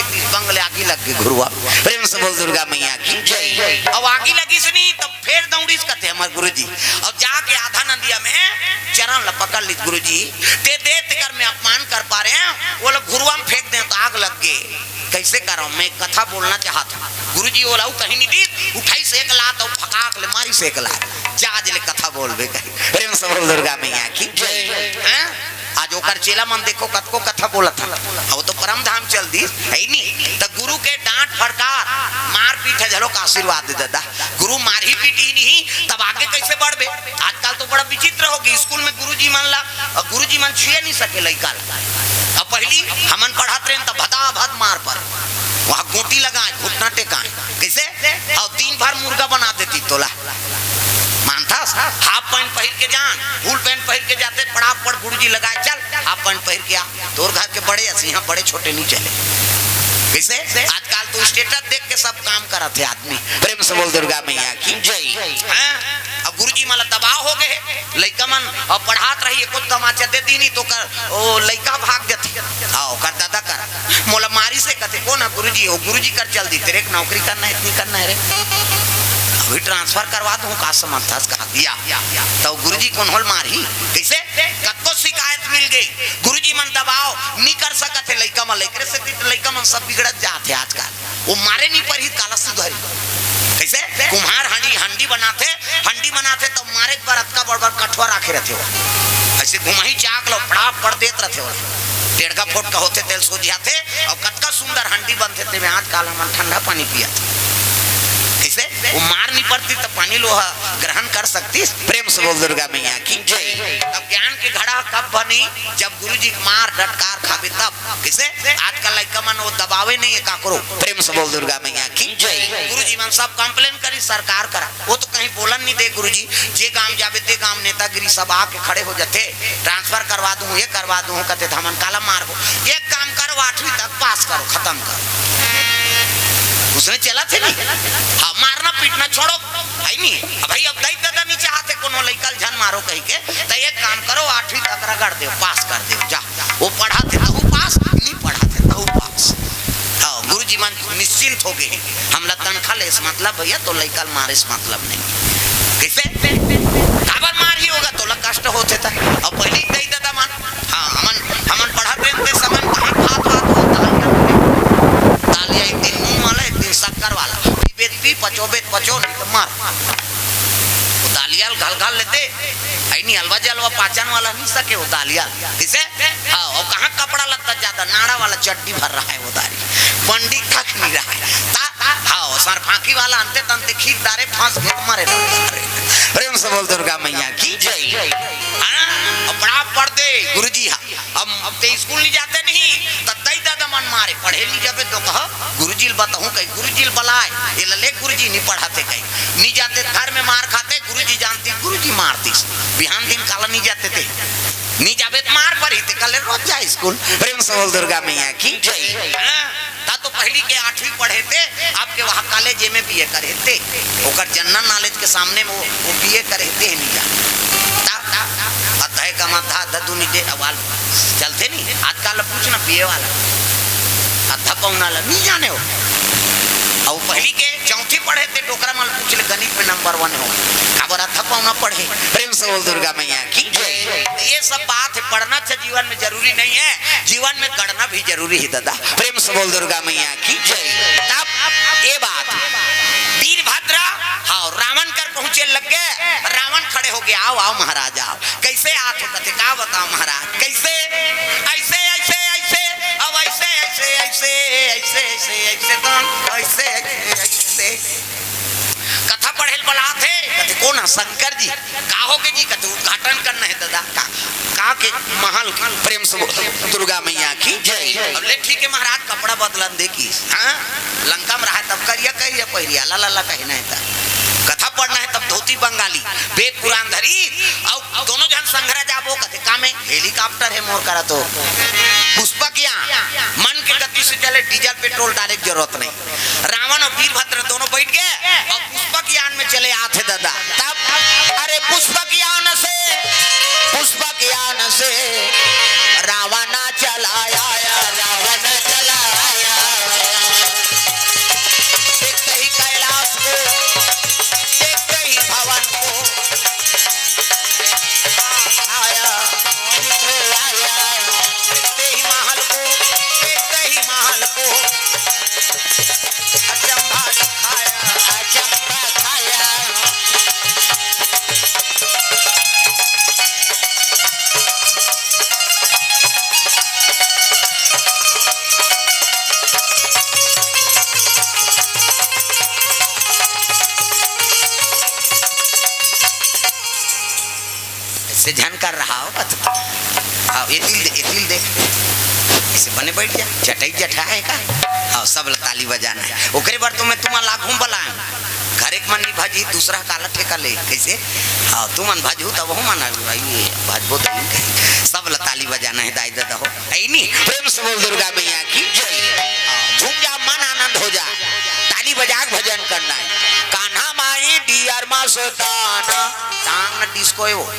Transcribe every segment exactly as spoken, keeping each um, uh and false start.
बंग ले आगी लग गे घुरुवा। प्रेम से बोल दुर्गा मैया की जय। अब आगी लगिस नहीं, तब फेर दौड़िस कथे हमर गुरुजी। अब जाके आधा नदिया में चरण ल पकड़ लिस गुरुजी। ते दे तेकर मैं अपमान कर पा रहे हैं, वो लोग घुरुवा में फेंक दे तो आग लग गे। कैसे करो, मैं कथा बोलना चाहत हूँ। गुरुजी वो लऊ कहीं नहीं दी, उठाइस एक लात और फकाक ले मारिस एक लात। जा आज ले कथा बोलबे कहीं। प्रेम से बोल दुर्गा मैया की जय। हैं? आज ओकर चेला मन देखो कतको कथा बोलत हन। अब तो परम धाम चल दिस, है नी? त गुरु के डांट फटकार, मारपीट है, झलोक आशीर्वाद दे ददा। गुरु मारही पीटही नहीं, तब आगे कैसे बढ़बे? आजकल तो बड़ा विचित्र हो गे। स्कूल में गुरुजी मन ला, अ, गुरुजी मन छुए नहीं सके लइका ला। अब पहली हमन पढ़त रहेन त भदाभद मार पर, वहाँ गोटी लगाए, घुटना टेकाए। कैसे? और दिन भर मुर्गा बना देती तोला। मानथस? हाफ पैंट पहिर के जान, फुल पैंट पहिर के जाते, पड़ापड़ गुरुजी लगाए, "चल, हाफ पैंट पहिर के आ।" तोर घर के बड़े अस, यहाँ बड़े छोटे नहीं चले। कैसे? आजकल तो स्टेटस देख के सब काम करत हे आदमी। प्रेम से बोल दुर्गा मैया की जय। हैं? अब गुरुजी मन ला दबाव हो गे हे, लइका मन अब पढ़ात रही, एको तमाचा दे दीनी तो कर, ओ लइका भाग जथे। हाँ, ओकर दादा कर, "मोला मारिस हे," कथे, "कोन ह?" "गुरुजी।" "ओ गुरुजी कर चल दी, तेरे एक नौकरी करना है, इतनी करना है रे, अभी ट्रांसफर करवा दूँ, का समझथस?" कहा दिया। तो गुरुजी कोन होल मारही? कैसे? कतको शिकायत मिल गई, गुरुजी मन दबाव नहीं कर सकत हे लइका मन, एकरे से लइका मन सब बिगड़त जात हे आजकल। वो मारे नहीं परही, काला सुधरी। कैसे? कुम्हार हंडी, हंडी बनाथे, हंडी बनाथे तो मारे के बर अतका बड़ बड़ कठवा राखे रहथे वो। ऐसे घुमाही चाक लो, पड़ा पड़ देत रहथे वो। डेढ़ का फुट का होथे, तेल सोझ जाथे, और कतका सुंदर हंडी बनथे, तेमे आजकल हमन ठंडा पानी पियत। ऐसे वो मार नहीं पड़ती तो पानी लोहा ग्रहण कर सकती। प्रेम से बोल दुर्गा मैया की जय। अब ज्ञान के घड़ा कब बनी? जब गुरुजी के मार डटकार खाबे तब। किसे? आजकल लइका मन वो दबावे नहीं है काकरो। प्रेम से बोल दुर्गा मैया की जय। गुरुजी मन सब कंप्लेन करी सरकार करा, वो तो कहीं बोलन नहीं दे गुरुजी। जे गांव जाबे ते गांव नेतागिरी सब आके खड़े हो जाते, ट्रांसफर करवा दूं, ये करवा दूं, कहते तो हमन काला मारबो। एक काम करो, आठवीं तक पास करो, खत्म करो। उसने चला थे नहीं। हाँ, मारना पीटना छोड़ो, है नहीं। अब भाई, अब दाई दादा नहीं चाहते कोनो लइका ल झन मारो कही के, तो एक काम करो, आठवीं तक रगड़ दे, पास कर दे, जा। वो पढ़ा थे तहु पास, नहीं पढ़ा थे तहु पास। हाँ, गुरुजी मन निश्चिंत हो गए, हमला तनखा ले इस मतलब भैया, तो लइका ल मारे इस मतलब नहीं। कैसे? काबर मार ही होगा, तोला कष्ट होथे त। अब पहली दाई दादा मन, हाँ, हमन, हमन पढ़त रहेन ते समय में कहाँ खात वात हो, दालिया, दालिया एक दिन नून वाला, एक दिन शक्कर वाला। पीबे त पी, पचोबे त पचो, नहीं तो मर। वो दालिया ल घल घल लेते, ऐ नहीं, हलवा जलवा पाचन वाला नहीं सके वो दालिया। किसे? हाँ, वो कहाँ कपड़ा लत्ता ज्यादा, नाड़ा वाला चड्डी भर रहा है वो दारी, पंडी खक नहीं रहा है। ता, ता, हाँ, वो सर फांकी वाला अंते तंते खींच डारे, फांस घेत मरे रहे। प्रेम से बोल दुर्गा मैया की जय। हाँ, अपना पढ़ दे गुरुजी, हाँ। अब, अब ते स्कूल नहीं जाते नहीं, त दाई दादा मन मारे, पढ़े नहीं जाबे तो कह, गुरुजी ल बताऊं कहीं, गुरुजी ल बलाए, ये ले गुरुजी नहीं पढ़ाते कहीं, नहीं जाते घर में मार खाते, गुरुजी जानती, गुरुजी मारती, बिहान दिन काला नहीं जाते थे, नहीं जाबे तो मार पड़ी, ते कल रोज जा स्कूल। प्रेम से बोल दुर्गा मैया की जय। हाँ, ता तो पहली के आठवीं पढ़े थे, आपके वहाँ कॉलेज में बीए करे थे, ओकर जनरल नॉलेज के सामने में वो, वो बीए करे थे नहीं जाते। ता, ता, अध्याय का माथा अद्धा दूनी दे अवाल चलथे नहीं। आजकल पूछना बीए वाला, अद्धा पौना ला नहीं जाने हो। और पहली के चौथी पढ़े थे, डोकरा मन पूछ ले, गणित में नंबर वन हो, काबर अद्धा पौना पढ़े। प्रेम से बोल दुर्गा मैया की जय। ये सब बात है, पढ़ना अच्छा जीवन में जरूरी नहीं है, जीवन में गढ़ना भी जरूरी है दादा। प्रेम से बोल दुर्गा मैया की जय। तब ये बात वीरभद्र, हाँ, रावण कर पहुंचे लग गए, रावण खड़े हो गए, "आओ, आओ महाराज, आओ।" कैसे आत हो? कथे, "का बताओ महाराज, कैसे?" "ऐसे, ऐसे, ऐसे, अब ऐसे, ऐसे, ऐसे, ऐसे, ऐसे, ऐसे, तो ऐसे, ऐसे, ऐसे।" कथा पढ़े ल बलात हे, कथे, "कोन ह?" "शंकर जी।" "का हो गे जी?" कथे, "उद्घाटन करना है दादा।" "का, का के?" "महल के।" प्रेम से बोल दुर्गा मैया की जय। "अब ले ठीक है महाराज, कपड़ा बदलन दे।" की हाँ, लंका में रहा तब करिया करिया पहिरिया, ला ला ला कहना है तब। कथा पढ़ना है तब धोती बंगाली, वेद पुराण धरी, और दोनों जन संघरा जाबो, कथे, "का में हेलीकॉप्टर है मोर करा तो।" पुष्पक यान, मन के गति से चले, डीजल पेट्रोल डाले की जरूरत नहीं। रावण और वीरभद्र दोनों बैठ गए और पुष्पक यान में चले आते दादा। तब, अरे पुष्पक यान से, पुष्पक यान से रावण चला आया, रावण चला आया। अचंभा खाया, अचंभा खाया। ऐसे झन कर रहा हो बता। हाँ, ये तिल दे, ये तिल दे। ऐसे बने बैठ जा, चटई जठा है का? हाँ, सब ला ताली बजाना है। ओकरे बर तो मैं तुमन ला घूम बलाए हूँ। घर एक मन नहीं भजी, दूसरा काला ठेका ले, कैसे? हाँ, तुमन भजहू तब हो मन, भाई, भजबो दई कहीं। सब ला ताली बजाना है, दाई दादा हो। ऐनी, प्रेम से बोल दुर्गा मैया की जय। हाँ, झूम जा, मन आनंद हो जा, ताली बजा के भजन करना है। कान्हा माई डियर मस्ताना, टांग न डिस्को है वो।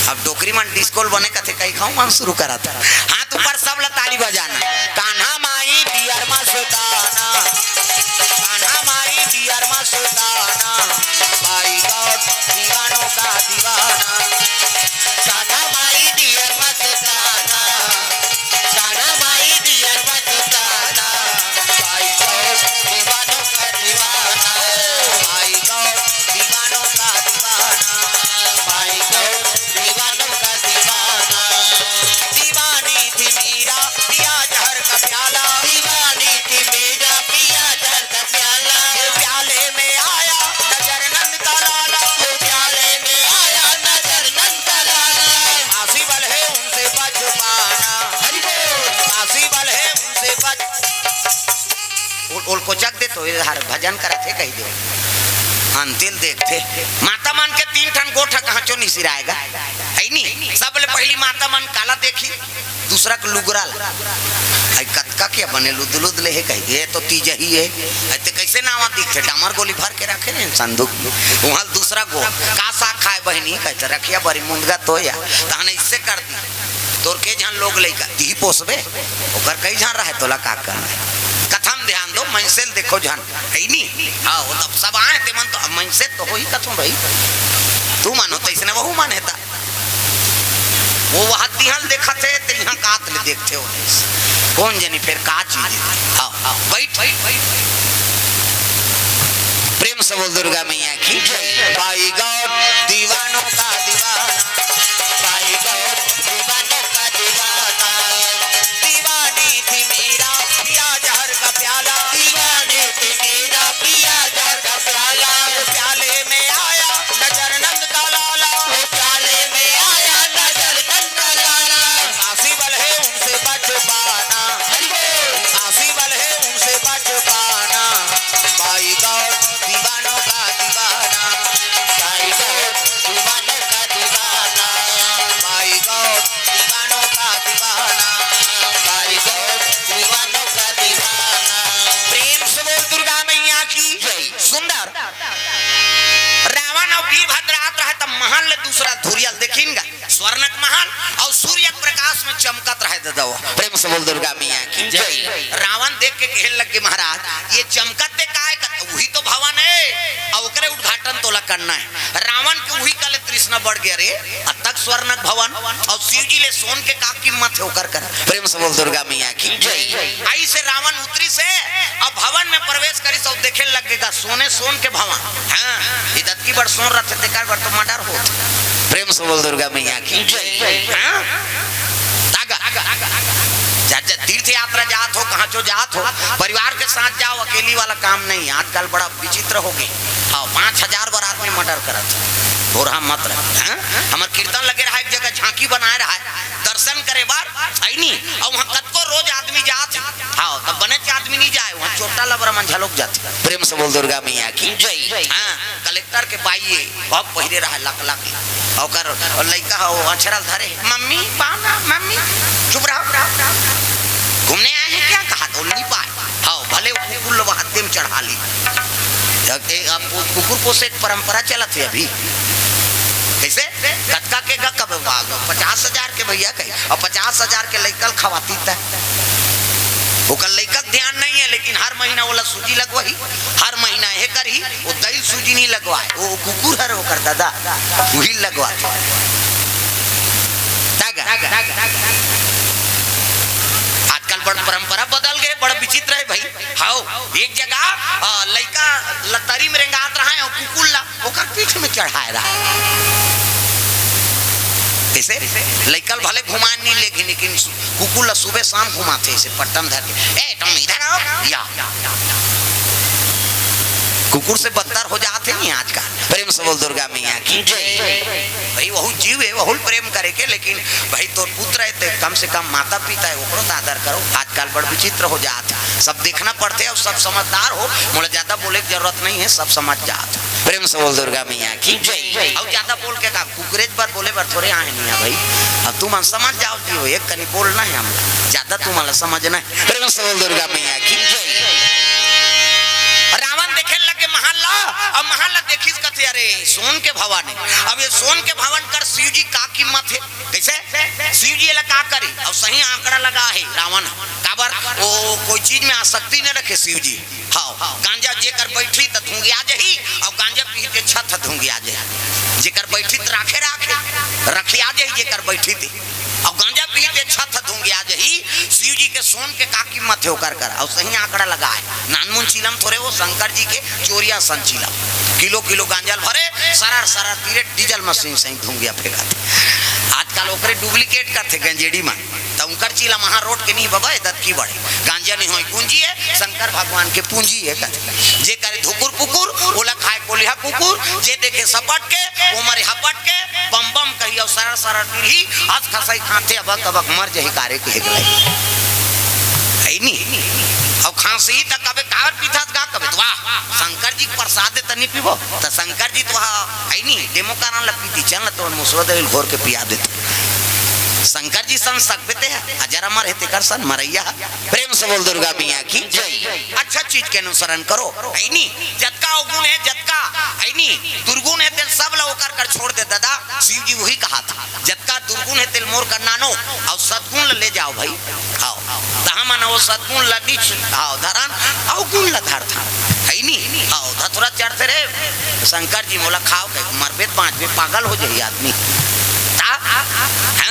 अब डोकरी मन डिस्को ल बने कथे, कही खाऊं मन शुरू करा था। हाथ ऊपर, सब ला ताली बजाना। कान्हा माई डियर मस्ताना, कान्हा माई डियर मस्ताना, माई गॉड दीवानों का दीवाना। कान्हा माई डियर मस्ताना, कान्हा माई डियर मस्ताना, माई गॉड दीवानों का दीवाना। माई गॉड दीवानों का दीवाना। माई गॉड दीवानों का दीवाना। दीवानी थी मीरा, पिया जहर का प्याला। दीवानी थी मीरा, पिया जहर का प्याला। प्याले में आया नजर नंद का लाला। प्याले में आया नजर नंद का लाला। पासी बल है उनसे बच पाना। हरि बोल। पासी बल है उनसे बच। ओल, ओल कोचक दे तो ये हर भजन करत हे कही दे। अंतिल देखथे, माता मन के तीन ठन गोठ कहाँ चो निसिराएगा, है नी? सबले पहली माता मन काला देखी, दूसरा के लुगरा ला। भाई कतका के बने लुद लुद ले हे कही दे, ये तो तीजही है। ऐते कैसे नावा दिखथे? डामर गोली भर के रखे ने संदूक में। वहाँ दूसरा गो, का साग खाए बहिनी? कहते रखिया बरी मुंदगा तो या। तहन इससे कर दी। तोर के झन लोग लइका, तिही पोसबे? ओकर कई झन रहे, तोला का करना है? कथा म ध्यान दो, मनसे ल देखो झन, है नी? हाँ, वो तब सब आए, ते मन तो, अब मनसे तो होही कथों भाई। तू मानो तो इसने वहू माने ता। वो वहाँ तिहल देखत हे, ते यहाँ कात ले देखथे हो। कौन जनी फिर का चीज है? आओ, आओ, बैठ, बैठ, बैठ। प्रेम से बोल दुर्गा मैया की जय। बाई गॉड दीवानों का दीवाना, बाई गॉड दीवानों का दीवाना। दीवानी थी मीरा, पिया जहर का प्याला। दीवानी थी मीरा, पिया जहर का प्याला। प्याले में आया नजर नंद का लाला। प्याले में आया नजर नंद का लाला। पासी बल है उनसे बच पाना। हरि बोल। पासी बल है उनसे बच पाना। बाई गॉड दीवानों का दीवाना। बाई गॉड दीवानों का दीवाना। बाई गॉड दीवानों का दीवाना। बाई गॉड दीवानों का दीवाना। प्रेम से बोल दुर्गा मैया की जय। सुंदर। रावण अउ वीरभद्र आत रहे, तब महल ले दूसरा धुरियल देखिन गा। स्वर्णक महल अउ सूर्य के प्रकाश में चमकत रहे ददव। प्रेम से बोल दुर्गा मैया की जय। रावण देख के कहे लग गे, महाराज, ये चमकत ते काय का? उही तो भवन है, अउ ओकरे उद्घाटन तोला करना है। रावण के उही कले तृष्णा बढ़ गया रे, अतक स्वर्णक भवन, अउ शिव जी ले सोन के का कीमत है ओकर कर। प्रेम से बोल दुर्गा मैया की जय। आई से रावण उतरी से, अब भवन में प्रवेश करी, सब देखे लग गे गा, सोने सोन के भवन। हाँ, इदत की बड़ सोन रथे, तेकर बड़ तो मर्डर होत। प्रेम से बोल दुर्गा मैया की जय। हाँ? तागा। जा, जा, तीर्थ यात्रा जात हो, कहाँ चो जात हो, परिवार के साथ जाओ, अकेली वाला काम नहीं। आजकल बड़ा विचित्र हो गे। हाँ, पाँच हजार बार आदमी मर्डर करत। बोरहा मत रह। हाँ? हमर कीर्तन लगे रहा, एक जगह झांकी बनाए रहा, दर्शन करे बार, है नी? अउ वहाँ कतको रोज आदमी जात। हाँ, तब बने आदमी नहीं जाए, वहाँ चोटा लबरा मन झलोक जात। प्रेम से बोल दुर्गा मैया की जय। हाँ, कलेक्टर के बाई ये, बाप पहिरे रहा लक लक। ओकर लइका ह, वो अछरल धरे, "मम्मी, पाओ ना, मम्मी।" "चुप रहो, घूमने आए हैं क्या?" कहा तो नहीं पाए। हाँ, भले वो कुकुर लोग हत्ते में चढ़ा ली। जब ए, अब वो कुकुर पोसे एक परंपरा चलत है अभी। कैसे? कतका के गा कब भागो? पचास हजार के भैया कही, अउ पचास हजार के लइका ल खवाती तय। ओकर लइका के ध्यान नहीं है, लेकिन हर महीना ओला सूजी लगवाही, हर महीना ये करही, वो दई सूजी नहीं लगवाए, वो कुकुर हर ओकर दादा, उही लगवाथे। तागा। आजकल बड़ परंपरा बदल गए, आ, लइका ल तरी में रेंगात रहा है और कुकुर ला ओकर पीठ में चढ़ाए रहा। कैसे? लइका ल भले घुमान नहीं लेकिन, लेकिन सु-, कुकुर ला सुबह शाम घुमाते ऐसे पट्टम धर के, "ए, तुम इधर आओ।" या कुकुर से बदतर हो जाते नहीं आजकल। प्रेम से बोल दुर्गा मैया की जय। भाई, वहू जीव है, वहू प्रेम करे के, लेकिन भाई, तोर पुत्र है, ते कम से कम माता पिता है, ओकरो तो आदर करो। आजकल बड़ विचित्र हो जात है, सब देखना पड़ते है, सब समझदार हो, मोला ज्यादा बोले की जरूरत नहीं है, सब समझ जात है। प्रेम से बोल दुर्गा मैया की जय। और ज्यादा बोल के का, कुकरेज बर बोले बर थोड़े आए नहीं है भाई। अब तुम समझ जाओ जी, वो एक कनी बोलना है, हम ज्यादा तुम्हारा समझना है। प्रेम से बोल दुर्गा मैया की जय। रावण देखे लगे महल ला, अब महल ला देखिस कथे, "अरे, सोन के भवन है।" अब ये सोन के भवन कर शिव जी का कीमत है? कैसे? शिव जी एला का करी? अब सही आंकड़ा लगा है रावण ह। काबर? वो कोई चीज में आसक्ति न रखे शिव जी। हाँ, गांजा जेकर बैठी त धुंगिया जही, और गांजा पी के छत धुंगिया जही। जेकर बैठी त राखे राखे, रखिया जही जेकर बैठी त। और गांजा पी के छत धुंगिया जही, शिव जी के सोन के का कीमत है ओकर कर? और सही आंकड़ा लगा है। नानमुन चीलम थोड़े, वो शंकर जी के चोरिया सन चीलम। किलो किलो गांजा ल भरे, सरर सरर तीरे डीजल मशीन सही धुंगिया फेंकत। आजकल ओकरे डुप्लीकेट करथे गंजेड़ी मन। त उनकर चीला महा रोड के नहीं बाबा, ए दत की बड़े। गांजा नहीं होई कुंजी है, शंकर भगवान के पूंजी है कहथे। जे करे धुकुर पुकुर, ओला खाए कोलिहा कुकुर, जे देखे सपट के, वो मरे हपट के, बम बम कही और सरर सरर तिरही, अस खसई खाथे अबक अबक मर जही कारे के हेगलाई। है नी? और खांसी त कबे कावर पीथस गा कबे, त वाह, शंकर जी के प्रसाद त नहीं पीबो, त शंकर जी त वह है नी, डेमो कारण ला पीती, चल न तोर मुसवा दे घोर के पिया देते। शंकर जी सन सकबे ते है, अजर अमर है तेकर सन मरैया। प्रेम से बोल दुर्गा मैया की जय। अच्छा चीज के अनुसरण करो, है नी? जतका अवगुण है, जतका है नी, दुर्गुण है, तेल सब ला ओकर कर छोड़ दे दादा। शिव जी वही कहा था, "जतका दुर्गुण है, तेल मोर कर नानो, और सद्गुण ला ले जाओ भाई।" आओ, तहा मन वो सद्गुण ला नी छु-, आओ, धरन, अवगुण ला धर था, है नी? आओ, धतुरा चढ़ते रे, शंकर जी मोला खाओ के, मरबे त बांचबे, पागल हो जाई आदमी। ता, है